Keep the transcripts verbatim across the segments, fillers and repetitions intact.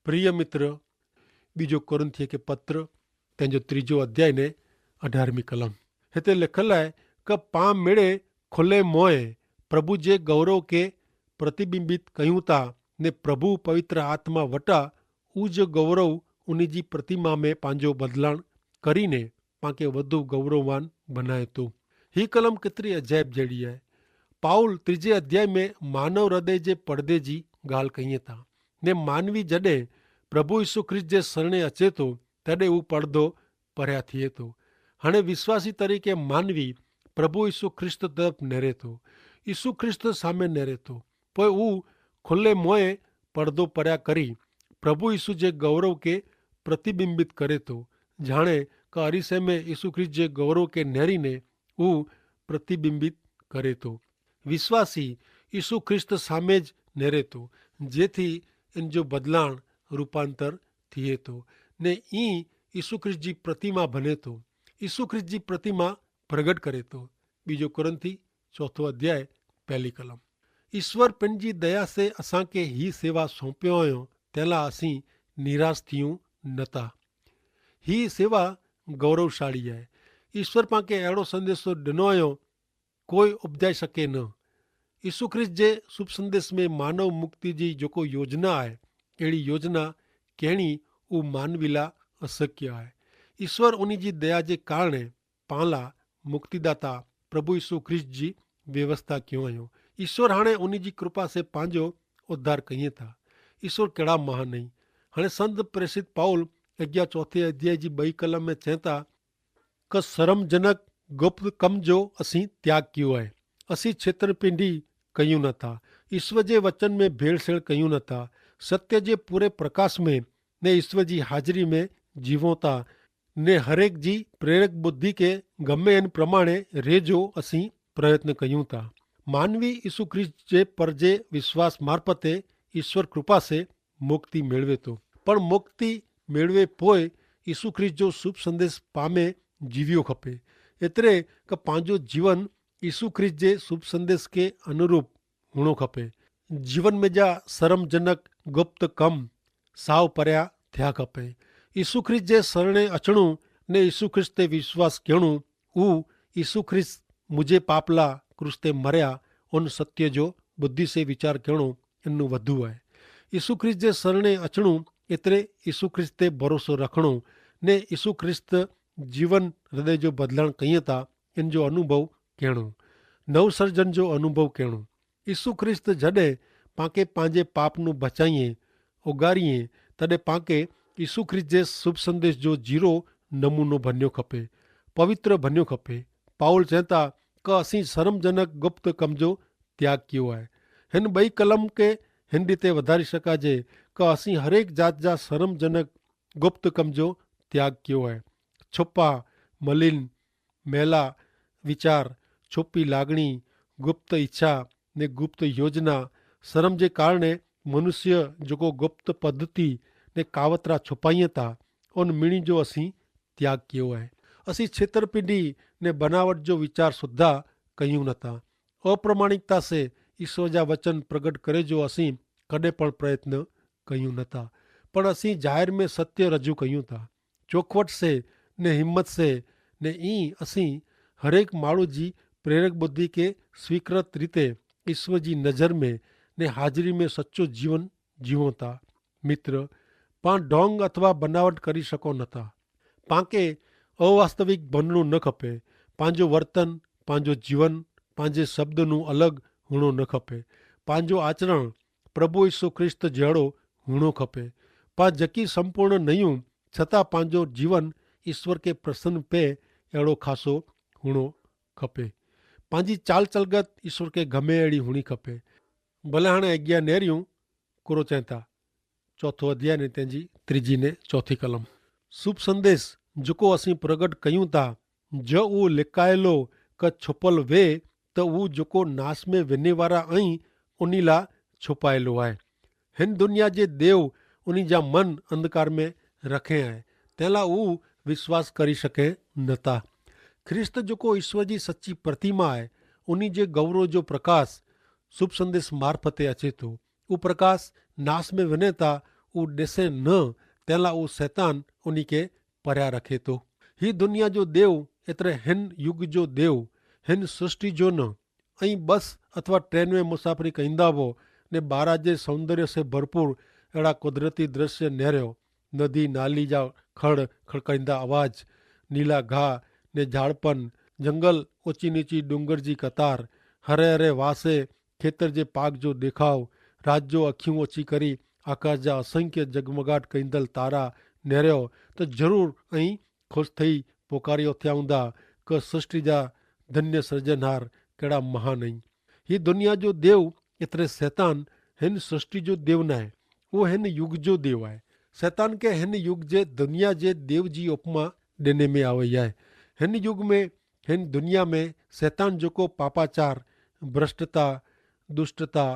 પ્રિય મિત્ર, બીજો કોરિંથીય કે પત્ર, તેનો ત્રીજો અધ્યાય ને અઢારમી કલમ, હેતા લેખલ હૈ કે પાં મેળે ખુલ્લે મોંએ પ્રભુ જે ગૌરવ કે પ્રતિબિંબિત કહ્યું તા, ને પ્રભુ પવિત્ર આત્મા વટા ઉજ ગૌરવ ઉની જી પ્રતિમા મેં પાંજો બદલાણ કરીને પાંકે વધુ ગૌરવવાન બનાયતો. હી કલમ કેતરી અજાયબ જેડી હૈ. પાઉલ ત્રીજે અધ્યાય મેં માનવ હૃદય જે પડદે જી ગાલ કહિયે તા, ને માનવી જડે પ્રભુ ઈસુ ખ્રિસ્ત જે સરણે અચેતો, તેડે ઉપડદો પર્યા થિયેતો. હણે વિશ્વાસી તરીકે માનવી પ્રભુ ઈસુ ખ્રિસ્ત તરફ નેરેતો, ઈસુ ખ્રિસ્ત સામે નેરેતો. પોય ઉં ખુલ્લે મોંએ પડદો પર્યા કરી પ્રભુ ઈસુ જે ગૌરવ કે પ્રતિબિંબિત કરેતો, જાણે કે અરીસે મેં ઈસુ ખ્રિસ્ત જે ગૌરવ કે નેરીને ઉં પ્રતિબિંબિત કરેતો. વિશ્વાસી ઈસુ ખ્રિસ્ત સામે જ નેરેતો, જેથી એન જો બદલાણ રૂપાંતર થિયેતો, ને ઈ ઈસુ ખ્રિસ્ત જી પ્રતિમા ભનેતો, ઈસુ ખ્રિસ્ત જી પ્રતિમા પ્રગટ કરેતો. બીજો કોરિંથી ચોથો અધ્યાય, પહેલી કલમ. ઈસ્વર પન જી દયા સે અસાંકે હી સેવા સોંપ્યો અયો, તેલા અસી નિરાશ થિયું નતા. હી સેવા ગૌરવશાળી આય. ઈસ્વર પાંકે એડો સંદેશો ડનો અયો કોઈ ઉપજાઈ શકે ન. ઈસુ ખ્રિસ્ત જે શુભ સંદેશ મેં માનવ મુક્તિ જી જોકો યોજના આય, એડી યોજના કહેણી ઉં માનવીલા અશક્ય આય. ઈસ્વર ઉની જી દયા જે કારણે પાંલા મુક્તિદાતા પ્રભુ ઈસુ ખ્રિસ્ત જી વ્યવસ્થા ક્યોંયો. ઈસ્વર હાણે ઉની જી કૃપા સે પાંજો ઉદ્ધાર કહિયે તા. ઈસ્વર કેડા મહાન નહીં. હાણે સંત પ્રેસિત પાઉલ અગિયા ચોથે અધ્યાય જી બઈ કલમ મેં ચેંતા, કે સરમજનક ગુપ્ત કમ જો અસી ત્યાગ ક્યો હૈ. અસી છેતરપિંડી કહ્યું ન થા, ઈસ્વર જે વચન મેં ભેળસેળ કહ્યું ન થા, સત્ય જે પૂરે પ્રકાશ મેં ને ઈસ્વર જી હાજરી મેં જીવો થા, ને હરેક જી પ્રેરક બુદ્ધિ કે ગમે એન પ્રમાણે રેજો અસી પ્રયત્ન કહ્યું થા. માનવી ઈસુ ખ્રિસ્ત જે પર જે વિશ્વાસ મારફતે ઈસ્વર કૃપા સે મુક્તિ મેળવે તો, પણ મુક્તિ મેળવે પોય ઈસુ ખ્રિસ્ત જો શુભ સંદેશ પામે જીવ્યો ખપે. એતરે કે પાંજો જીવન ઈસુ ખ્રિસ્ત જે શુભ સંદેશ કે અનુરૂપ હુણો ખપે. જીવન મેં જા સરમજનક ગુપ્ત કમ સાવ પર્યા થ્યા ખપે. ઈસુ ખ્રિસ્ત જે સરણે અચણું ને ઈસુ ખ્રિસ્ત તે વિશ્વાસ કહેણું, ઉ ઈસુ ખ્રિસ્ત મુઝે પાપલા ક્રૂસ તે મર્યા ઉન સત્ય જો બુદ્ધિ સે વિચાર કહેણો એનનું વધુ હૈ. ઈસુ ખ્રિસ્ત જે સરણે અચણું એતરે ઈસુ ખ્રિસ્ત તે ભરોસો રખણો ને ઈસુ ખ્રિસ્ત જીવન હૃદય જો બદલાણ કહિયે તા એન જો અનુભવ કહેણો, નવસર્જન જો અનુભવ કહેણો. ઈસુ ખ્રિસ્ત જડે પાંકે પાંજે પાપનું ભચાઈએ ઉગારીએ, તદે પાંકે ઈસુ ખ્રિસ્ત જે શુભ સંદેશ જો જીરો નમૂનો ભન્યો ખપે, પવિત્ર ભન્યો ખપે. પાઉલ ચેતા કે અસી સરમજનક ગુપ્ત કમજો ત્યાગ કિયો હૈ. હેન બઈ કલમ કે હેન રીતે વધારી શકાજે કે અસી હરેક જાત જા સરમજનક ગુપ્ત કમજો ત્યાગ કિયો હૈ. છુપા, મલિન, મહિલા વિચાર, છુપી લાગણી, ગુપ્ત ઇચ્છા ને ગુપ્ત યોજના, સરમ જે કારણે મનુષ્ય જોકો ગુપ્ત પદ્ધતિ ને કાવતરા છુપાઈ હતા, ઉન મિણી જો અસી ત્યાગ કિયો હૈ. અસી છેતરપિંડી ને બનાવટ જો વિચાર સુધા કહ્યું નતા. અપ્રમાણિકતા સે ઈસવ જા વચન પ્રગટ કરે જો અસી કદે પણ પ્રયત્ન કહ્યું નતા, પણ અસી જાહેર મેં સત્ય રજૂ કહ્યું તા. ચોખવટ સે ને હિંમત સે ને ઈ અસી હરેક માળુ જી પ્રેરક બુદ્ધિ કે સ્વીકૃત રીતે ઈસ્વ જી નજર મેં ને હાજરી મેં સચો જીવન જીવો તા. મિત્ર, પાં ઢોંગ અથવા બનાવટ કરી શકો નતા. પાંકે અવાસ્તવિક ભનણું ન ખપે. પાંજો વર્તન, પાંજો જીવન, પાંજે શબ્દનું અલગ હુણો ન ખપે. પાંજો આચરણ પ્રભુ ઈસુ ખ્રિસ્ત જેડો હુણો ખપે. પાં જકી સંપૂર્ણ નહિયું, છતાં પાંજો જીવન ઈસ્વર કે પ્રસન્ન પે એડો ખાસો હુણો ખપે. પાંજી ચાલ ચલગત ઈસ્વર કે ગમે એડી હુણી ખપે. ભલે હણે અજ્ઞા નેર્યું. કુરો ચેંતા ચોથો અધ્યાય ને તેની ત્રીજી ને ચોથી કલમ. શુભ સંદેશ જોકો અસી પ્રગટ કહ્યું તા, જો ઉ લેકાયેલો કે છુપલ વે, તો ઉ જોકો નાશ મેં વેને વારા અહીં ઉની લા છુપાયેલો આય. હેન દુનિયા જે દેવ ઉની જા મન અંધકાર મેં રખે આય, તેલા ઉ વિશ્વાસ કરી શકે નતા. ખ્રિસ્ત જોકો ઈસ્વર જી સચ્ચી પ્રતિમા આય, ઉની જે ગૌરવ જો પ્રકાશ શુભ સંદેશ મારફતે અચેતો. ઉ પ્રકાશ નાસ મેં વને તા ઉ દેસે ન તેલા ઉ સૈતાન ઉની કે પર્યા રખે તો. હી દુનિયા જો દેવ એતરે હેન યુગ જો દેવ, હેન સૃષ્ટિ જો ન. અહીં બસ અથવા ટ્રેન મેં મુસાફરી કહીંદા વો ને બારા જે સૌંદર્ય સે ભરપૂર એડા કુદરતી દ્રશ્ય નેર્યો. નદી નાલી જા ખડ ખડકાઈંદા અવાજ, નીલા ઘા ને ઝાડપન, જંગલ, ઓચી નીચી ડુંગર જી કતાર, હરે હરે વાસે ખેતર જે પાક જો દેખાવ, રાજ્યો અખ્યું ઓચી કરી આકાશ જા અસંખ્ય જગમગાટ કૈંદલ તારા નેર્યો, તો જરૂર અહીં ખુશ થઈ પોકાર્યો થ્યાઉંદા કે સૃષ્ટિ જા ધન્ય સર્જનહાર કેડા મહાન અહીં. હી દુનિયા જો દેવ એતરે સૈતાન હેન સૃષ્ટિ જો દેવ નાય, વો હેન યુગ જો દેવ આય. સૈતાન કે હેન યુગ જે દુનિયા જે દેવ જી ઉપમા દેને મેં આવે યાય. હેન યુગ મેં હેન દુનિયા મેં સૈતાન જોકો પાપાચાર, ભ્રષ્ટતા, દુષ્ટતા,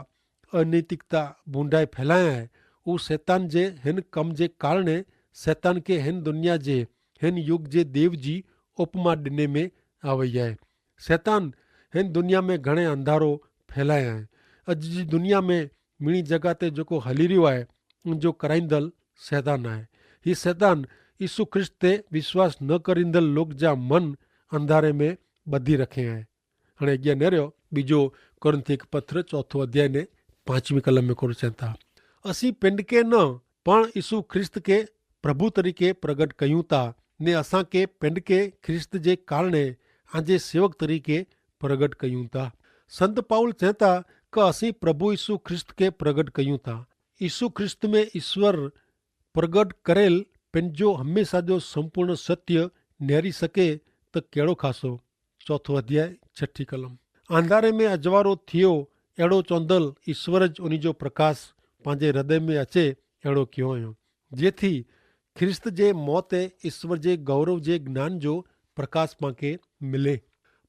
અનૈતિકતા ભૂંડાઈ ફેલાયા હૈ. ઉસ સૈતાન જે હેન કમ જે કારણે સૈતાન કે હેન દુનિયા જે હેન યુગ જે દેવ જી ઉપમા દેને મેં આવે હૈ. સૈતાન હેન દુનિયા મેં ઘણે અંધારો ફેલાયા હૈ. અજ જી દુનિયા મેં મિણી જગા તે જોકો હલી રહ્યો હૈ જો કરાઈંદલ સૈતાન હૈ. હી સૈતાન ઈસુ ખ્રિસ્ત તે વિશ્વાસ ન કરીંદલ લોક જા મન અંધારે મેં બધી રખે હૈ. હણે અગિયા નેર્યો બીજો કોરિંથી કે પત્ર ચોથો અધ્યાય ને પાંચમી કલમ મેં કોરો ચેંતા, અસી પેંડકે ન પણ ઈસુ ખ્રિસ્ત કે પ્રભુ તરીકે પ્રગટ કહ્યું તા, ને અસાં કે પેંડકે ખ્રિસ્ત જે કારણે આજે સેવક તરીકે પ્રગટ કહ્યું તા. સંત પાઉલ ચેંતા કે અસી પ્રભુ ઈસુ ખ્રિસ્ત કે પ્રગટ કહ્યું તા. ઈસુ ખ્રિસ્ત મેં ઈસ્વર પ્રગટ કરેલ પેનજો હમેંસા જો સંપૂર્ણ સત્ય નેરી સકે તો કેડો ખાસો? ચોથો અધ્યાય છઠી કલમ. આંધારે મેં અજવારો થિયો એડો ચોંદલ ઈસ્વર જ ઉની જો પ્રકાશ પાંજે હૃદય મેં અચે એડો ક્યો અયો, જેથી ખ્રિસ્ત જે મોતે ઈસ્વર જે ગૌરવ જે જ્ઞાન જો પ્રકાશ પાંકે મિલે.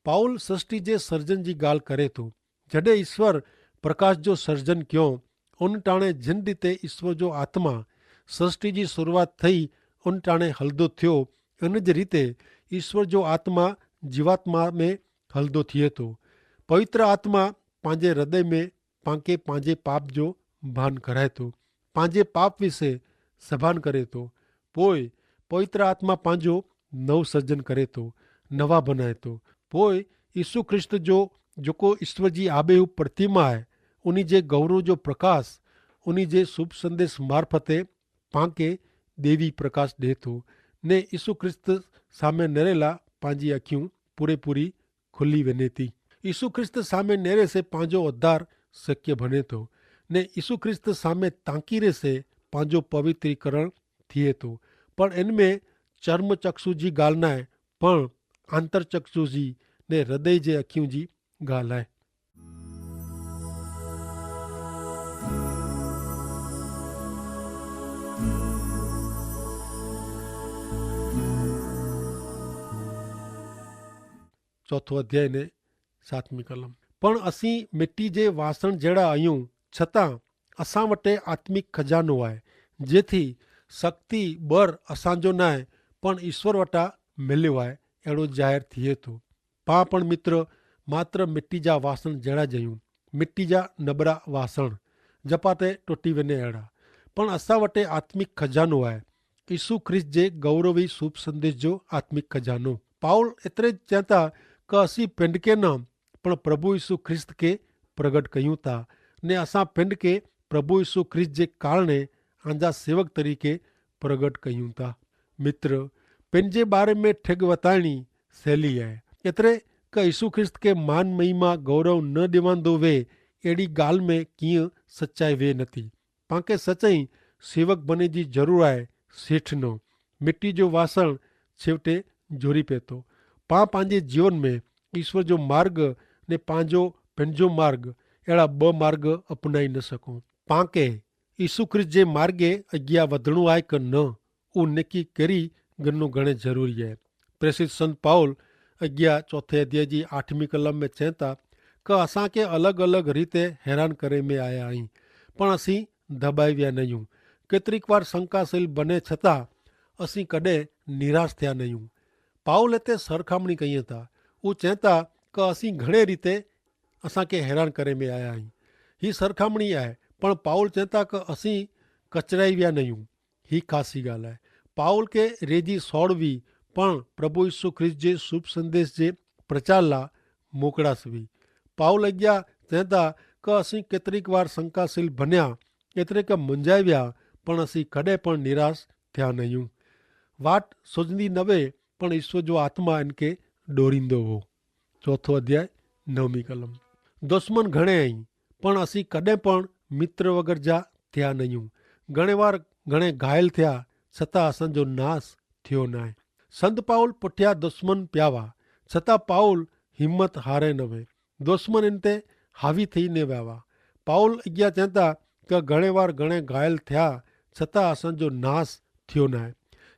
પાઉલ સૃષ્ટિ જે સર્જન જી ગાલ કરે તો, જડે ઈસ્વર પ્રકાશ જો સર્જન ક્યો, ઉન ટાણે જેન રીતે ઈસ્વર જો આત્મા સૃષ્ટિ જી શરૂઆત થઈ ઉન ટાણે હલદો થ્યો, એન જ રીતે ઈસ્વર જો આત્મા જીવાત્મા મેં હલદો થિયે તો. પવિત્ર આત્મા પાંજે હૃદય મેં પાંકે પાંજે પાપ જો ભાન કરાય તો, પાંજે પાપ વિશે સભાન કરે તો. પોય પવિત્ર આત્મા પાંજો નવ સર્જન કરે તો, નવા બનાય તો. પોય ઈસુ ખ્રિસ્ત જો જોકો ઈસ્વર જી આબે હુ પ્રતિમા હૈ, ઉની જે ગૌરવ જો પ્રકાશ ઉની જે શુભ સંદેશ મારફતે પાંકે દેવી પ્રકાશ દેહ થો, ને ઈસુ ખ્રિસ્ત સામે નરેલા પાંજી અખ્યું પૂરેપૂરી ખુલ્લી વેને થી. ઈસુ ખ્રિસ્ત સામે નેરે સે પાંજો અધ્ધાર શક્ય ભને થો, ને ઈસુ ખ્રિસ્ત સામે તાંકી રે સે પાંજો પવિત્રીકરણ થિયે થો. પણ એન મેં ચર્મ ચક્ષુ જી ગાલ નાય, પણ આંતર ચક્ષુ જી ને હૃદય જે અખ્યું જી ગાલ હૈ. ચોથો અધ્યાય ને સાતમી કલમ. પણ અસી મિટ્ટી જે વાસણ જેડા અયું, છતાં અસાં વટે આત્મિક ખજાનો આય, જેથી શક્તિ બર અસાં જો નાય, પણ ઈસ્વર વટા મેલ્યો આય એડો જાહેર થિયે થો. પાં પણ મિત્ર માત્ર મિટ્ટી જા વાસણ જેડા જયું, મિટ્ટી જા નબરા વાસણ જપાતે ટોટી વેને એડા. પણ અસાં વટે આત્મિક ખજાનો આય, ઈસુ ખ્રિસ્ત જે ગૌરવી શુભ સંદેશ જો આત્મિક ખજાનો. પાઉલ એતરે જ ચેંતા કે અસી પેંડકે ન પણ પ્રભુ ઈસુ ખ્રિસ્ત કે પ્રગટ કહ્યું તા, ને અસાં પેંડકે પ્રભુ ઈસુ ખ્રિસ્ત જે કારણે આંજા સેવક તરીકે પ્રગટ કહ્યું તા. મિત્ર, પેનજે બારે મેં ઠેગ વતાણી સહેલી હૈ. એતરે કે ઈસુ ખ્રિસ્ત કે માન મહિમા ગૌરવ ન દેવાંદો વે એડી ગાલ મેં કિંય સચ્ચાઈ વે નથી. પાંકે સચ્ચાઈ સેવક બને જી જરૂર આય. સેઠ નો મિટ્ટી જો વાસણ છેવટે જોરી પેતો. પાં પાંજે જીવન મેં ઈસ્વર જો માર્ગ ને પાંજો પેનજો માર્ગ એડા બ માર્ગ અપનાઈ ન સકો. પાંકે ઈસુ ખ્રિસ્ત જે માર્ગે અગિયા વધણું આય કે ન ઉ નેકી કરી ગનનું ઘણે જરૂરી હૈ. પ્રેસિત સંત પાઉલ અગિયા ચોથે અધ્યાય જી આઠમી કલમ મેં ચેંતા કે અસાંકે અલગ અલગ રીતે હેરાન કરે મેં આયા હૈં, પણ અસી ધબાઈ વ્યા નયું. કેતરિક વાર શંકાશીલ બને છતાં અસી કદે નિરાશ થયા નયું. પાઉલ એતે સરખામણી કહિયે તા ઉ ચેંતા કે અસી ઘણે રીતે અસાંકે હેરાન કરે મેં આયા હૈં. હી સરખામણી આય, પણ પાઉલ ચેંતા કે અસી કચરાઈ વ્યા નયું. હી ખાસી ગાલ હૈ. પાઉલ કે રેજી સોડવી પણ પ્રભુ ઈસુ ખ્રિસ્ત જે શુભ સંદેશ જે પ્રચાર લા મોકળા સવી. પાઉલ અજ્ઞા ચેતા કે અસી કેતરીક વાર શંકાશીલ ભન્યા, એતરે કે મુંજાઈ વ્યા, પણ અસી કદે પણ નિરાશ થ્યા નયું. વાટ સોજની નવે, પણ ઈસુ જો આત્મા એનકે ડોરીંદો હો. ચોથો અધ્યાય, નવમી કલમ. દુશ્મન ઘણે અહીં, પણ અસી કદે પણ મિત્ર વગર જા થ્યા નયું. ઘણે વાર ઘણે ઘાયલ થ્યા, છતાં અસાંજો નાશ થ્યો નાય. સંત પાઉલ પુઠ્યા દુશ્મન પ્યાવા, છતાં પાઉલ હિંમત હારે નવે. દુશ્મન ઇન તે હાવી થઈ ને વ્યાવા. પાઉલ અજ્ઞા ચેતા કે ઘણે વાર ઘણે ઘાયલ થ્યા, છતાં અસાંજો નાશ થ્યો નાય.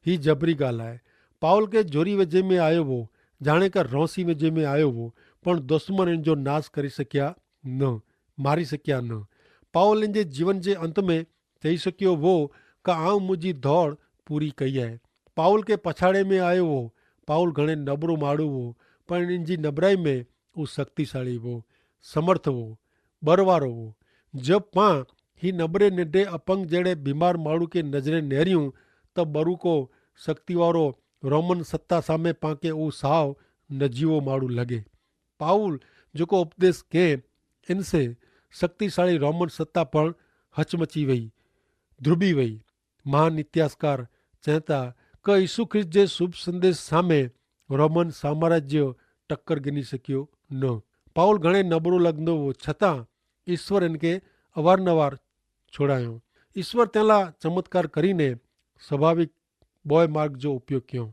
હી જબરી ગાલ આય. પાઉલ કે જોરી વજે મેં આયો વો, જાણે કે રોંસી વજે મેં આયો વો, પણ દુશ્મન ઇન જો નાશ કરી શક્યા ન, મારી શક્યા ન. પાઉલ ઇન જે જીવન જે અંત મેં ચહી શક્યો વો કે આઉં મુઝે ધોડ પૂરી કઈ હૈ. પાઉલ કે પછાડે મેં આયો વો. પાઉલ ઘણે નબરો માડૂ વો, પણ ઇન જી નબરાઈ મેં ઉં શક્તિશાળી વો, સમર્થ વો, બરવારો વો. જબ પાં હી નબરે નેડે અપંગ જેડે બીમાર માડૂ કે નજરે નેર્યું, તો બરૂકો શક્તિવારો રોમન સત્તા સામે પાંકે ઉં સાવ નજીવો માડૂ લગે. પાઉલ જોકો ઉપદેશ કે, એનસે શક્તિશાળી રોમન સત્તા પણ હચમચી વય, ધ્રુબી વય. મહાન ઇતિહાસકાર ચેતા કે ઈસુ ખ્રિસ્ત જે શુભ સંદેશ સામે રોમન સામ્રાજ્ય ટક્કર ગિની શક્યો ન. પાઉલ ઘણે નબરો લગનો વો, છતાં ઈસવર એનકે અવારનવાર છોડાયો. ઈસવર તેલા ચમત્કાર કરીને સ્વાભાવિક બોય માર્ગ જો ઉપયોગ કયો.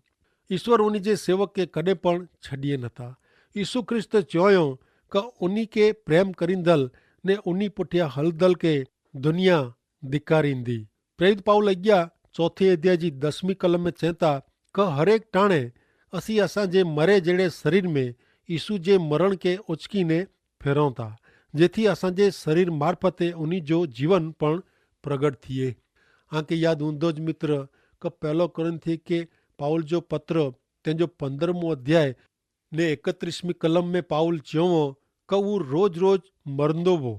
ઈસવર ઉની જે સેવક કે કદે પણ છડિયે નતા. ઈસુ ખ્રિસ્ત ચોયો કે ઉની કે પ્રેમ કરીંદલ ને ઉની પુઠ્યા હલદલ કે દુનિયા ધિક્કારીંદી. પ્રેરિત પાઉલ અજ્ઞા ચોથે અધ્યાય જી દસમી કલમ મેં ચેતા કે હરેક ટાણે અસી અસાં જે મરે જેડે શરીર મેં ઈસુ જે મરણ કે ઓચકી ને ફેરવતા, જેથી અસાં જે શરીર મારફતે ઉની જો જીવન પણ પ્રગટ થિયે. આંકે યાદ ઊંધો જ મિત્ર કે પહેલો કોરિંથી કે પાઉલ જો પત્ર તેનો પંદ્રહમો અધ્યાય ને એકત્રીસમી કલમ મેં પાઉલ ચ્યોવો કે ઉં રોજ રોજ મરંદો વો.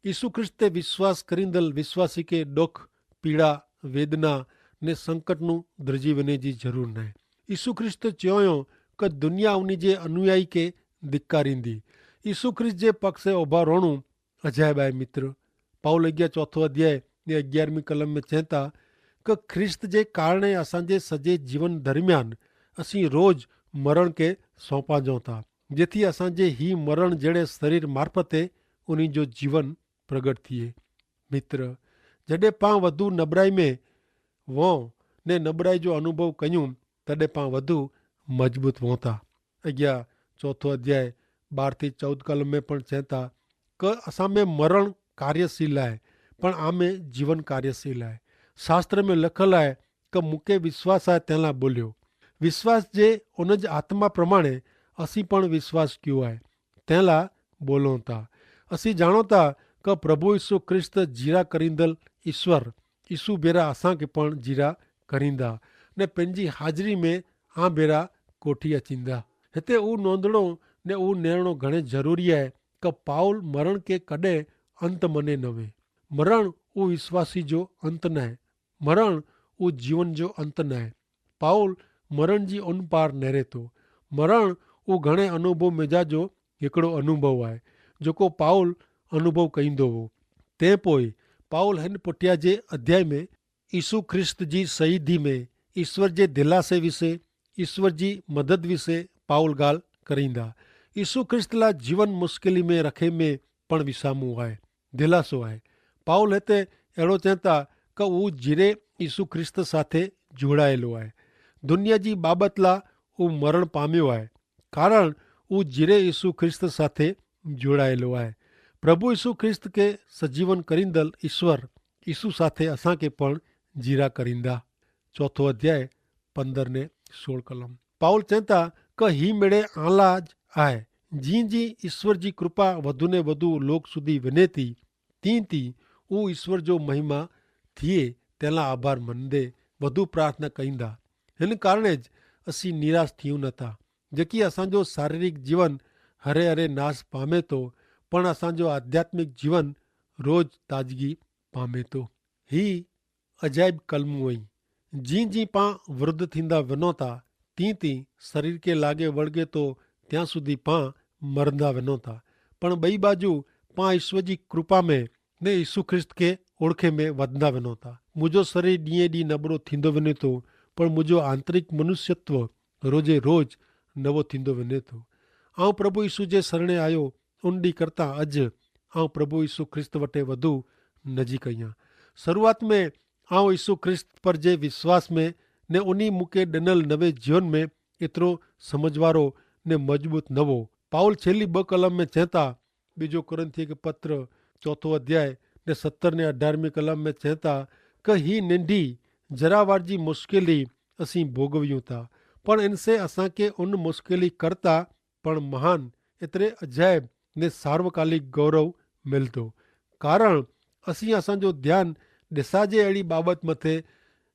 ઈસુ ખ્રિસ્ત તે વિશ્વાસ કરીંદલ વિશ્વાસી કે દુખ, પીડા, વેદના ને સંકટનું ધ્રજીવને જી જરૂર નાય. ઈસુ ખ્રિસ્ત ચ્યોવો કે દુનિયા ઉની જે અનુયાયી કે ધિક્કારીંદી. ઈસુ ખ્રિસ્ત જે પક્ષે ઉભા રોણું અજાયબ આય મિત્ર. પાઉલ અગિયા ચોથો અધ્યાય ને અગિયારમી કલમ મેં ચેતા કે ખ્રિસ્ત જે કારણે અસાંજે સજે જીવન દરમિયાન અસી રોજ મરણ કે સોંપા જોતા, જેથી અસાંજે હી મરણ જેડે શરીર મારફતે ઉની જો જીવન પ્રગટ થિયે. મિત્ર, જડે પાં વધુ નબરાઈ મેં વો ને નબરાઈ જો અનુભવ કહ્યું, તદે પાં વધુ મજબૂત વોતા. અગિયા ચોથો અધ્યાય બાર થી ચૌદ કલમ મેં પણ ચેતા કે અસાં મેં મરણ કાર્યશીલ આય, પણ આમે જીવન કાર્યશીલ આય. શાસ્ત્ર મેં લખલ આય કે મુકે વિશ્વાસ આય તેલા બોલ્યો. વિશ્વાસ જે ઉન જ આત્મા પ્રમાણે અસી પણ વિશ્વાસ ક્યુ આય તેલા બોલો તા. અસી જાણો તા કે પ્રભુ ઈસુ ખ્રિસ્ત જીરા કરીંદલ ઈસ્વર ઈસુ ભેરા અસાં કે પણ જીરા કરીંદા ને પેનજી હાજરી મેં આ ભેરા કોઠી અચીંદા. હેતા ઉં નોંધણો ને ઉં નેરણો ઘણે જરૂરી આય કે પાઉલ મરણ કે કદે અંત મને નવે. મરણ ઉં વિશ્વાસી જો અંત નાય. મરણ ઉં જીવન જો અંત નાય. પાઉલ મરણ જી અનપાર નહરે તો. મરણ ઉં ઘણે અનુભવ મેજા જો એકડો અનુભવ આય, જોકો પાઉલ અનુભવ કઈંદો હો. તે પોય પાઉલ હેન પઠ્યા જે અધ્યાય મેં ઈસુ ખ્રિસ્ત જી સહિદી મેં ઈસ્વર જે દિલાસે વિશે, ઈસ્વર જી મદદ વિશે પાઉલ ગાલ કરીંદા. ઈસુ ખ્રિસ્ત લા જીવન મુશ્કેલી મેં રખે મેં પણ વિસામું આય, દિલાસો આય. પાઉલ હેતા એડો ચેતા કે ઉં જીરે ઈસુ ખ્રિસ્ત સાથે જોડાયેલો આય. દુનિયા જી બાબત લા ઉં મરણ પામ્યો આય, કારણ ઉં જીરે ઈસુ ખ્રિસ્ત સાથે જોડાયેલો આય. પ્રભુ ઈસુ ખ્રિસ્ત કે સજીવન કરીંદલ ઈસ્વર ઈસુ સાથે અસાં કે પણ જીરા કરીંદા. ચોથો અધ્યાય પંદર ને સોળ કલમ. પાઉલ ચેતા કે હી મેડે આલા જ આય, જી જી ઈસ્વર જી કૃપા વધુ ને વધુ લોક સુધી વિનેતી તી તી ઉં ઈસ્વર જો મહિમા થિયે તેલા આભાર મન દે વધુ પ્રાર્થના કઈંદા. હેન કારણે જ અસી નિરાશ થિયું નતા. જેકી અસાં જો શારીરિક જીવન હરે હરે નાશ પામે તો, પણ અસાં જો આધ્યાત્મિક જીવન રોજ તાજગી પામે તો. હી અજાયબ કલમું અહીં. જીં જીં પાં વૃદ્ધ થીંદા વનો તા તી તી શરીર કે લાગે વળગે તો ત્યાં સુધી પાં મરંદા વનો તા. પણ બઈ બાજુ પાં ઈશ્વર જી કૃપા મેં ને ઈસુ ખ્રિસ્ત કે ઓળખે મેં વધંદા વનો તા. મુજો શરીર ડિયે ડિયે નબરો થીંદો વને તો, પણ મુજો આંતરિક મનુષ્યત્વ રોજે રોજ નવો થીંદો વને તો. આઉં પ્રભુ ઈસુ જે સરણે આયો ઉન દી કરતા અજ આઉં પ્રભુ ઈસુ ખ્રિસ્ત વટે વધુ નજીક અહિયા. શરૂઆત મેં આઉં ઈસુ ખ્રિસ્ત પર જે વિશ્વાસ મેં ને ઉની મુકે ડનલ નવે જીવન મેં એતરો સમઝવારો ને મજબૂત નવો. પાઉલ છેલ્લી બકલમ મેં ચેંતા બીજો કોરિંથી કે પત્ર ચોથો અધ્યાય ને સત્તર ને અઢારમી કલમ મેં ચેંતા કે હી નેંધી જરાવાર જી મુશ્કેલી અસી ભોગવ્યું તા, પણ એનસે અસાંકે ઉન મુશ્કેલી કરતા પણ મહાન એતરે અજાયબ ને સાર્વકાલિક ગૌરવ મિલતો. કારણ અસી અસાંજો ધ્યાન દેસાજે એડી બાબત મતે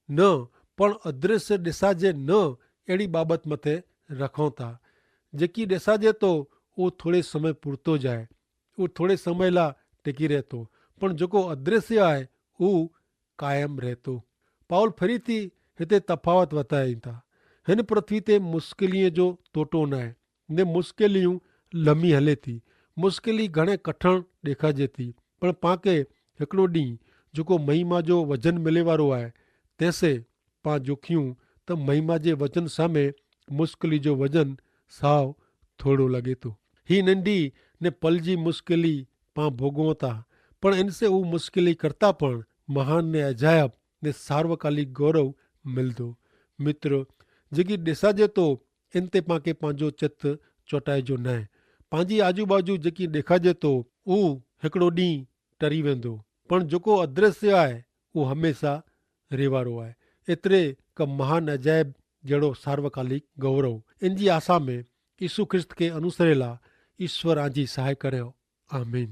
ન પણ અદ્રશ્ય દેસાજે ન એડી બાબત મતે રખોતા. જેકી દેસાજે તો ઉહ થોડે સમય પૂરતો જાય, ઉહ થોડે સમય લા ટેકી રહેતો, પણ જોકો અદ્રશ્ય આય ઉહ કાયમ રહેતો. પાઉલ ફરીથી હેતે તફાવત વતાયતા. હેન પૃથ્વી તે મુશ્કેલી જો તોટો નાય ને મુશ્કેલી લમી હલે થી. મુશ્કેલી ઘણે કઠણ દેખાજે થી, પણ પાંકે હેકડો દી જોકો મહિમા જો વજન મિલેવારો આય તેસે પાં જોખ્યું તો મહિમા જે વજન સામે મુશ્કેલી જો વજન સાવ થોડો લગે તો. હી નંડી ને પલ જી મુશ્કેલી પાં ભોગવતા, પણ એનસે ઉં મુશ્કેલી કરતા પણ મહાન ને અજાયબ ને સાર્વકાલિક ગૌરવ મિલતો. મિત્ર, જેકી દેસાજે તો એન તે પાંકે પાંજો ચિત્ત ચોટાઈ જો નાય. પાંજી આજુબાજુ જેકી દેખાજે તો ઉં હેકડો દી ટરી વેંદો, પણ જોકો અદ્રશ્ય આય ઉં હમેંસા રેવારો આય. એતરે કે મહાન અજાયબ જેડો સાર્વકાલિક ગૌરવ એનજી આશા મેં ઈસુ ખ્રિસ્ત કે અનુસરેલા ઈસ્વર આજી સહાય કર્યો. આમીન.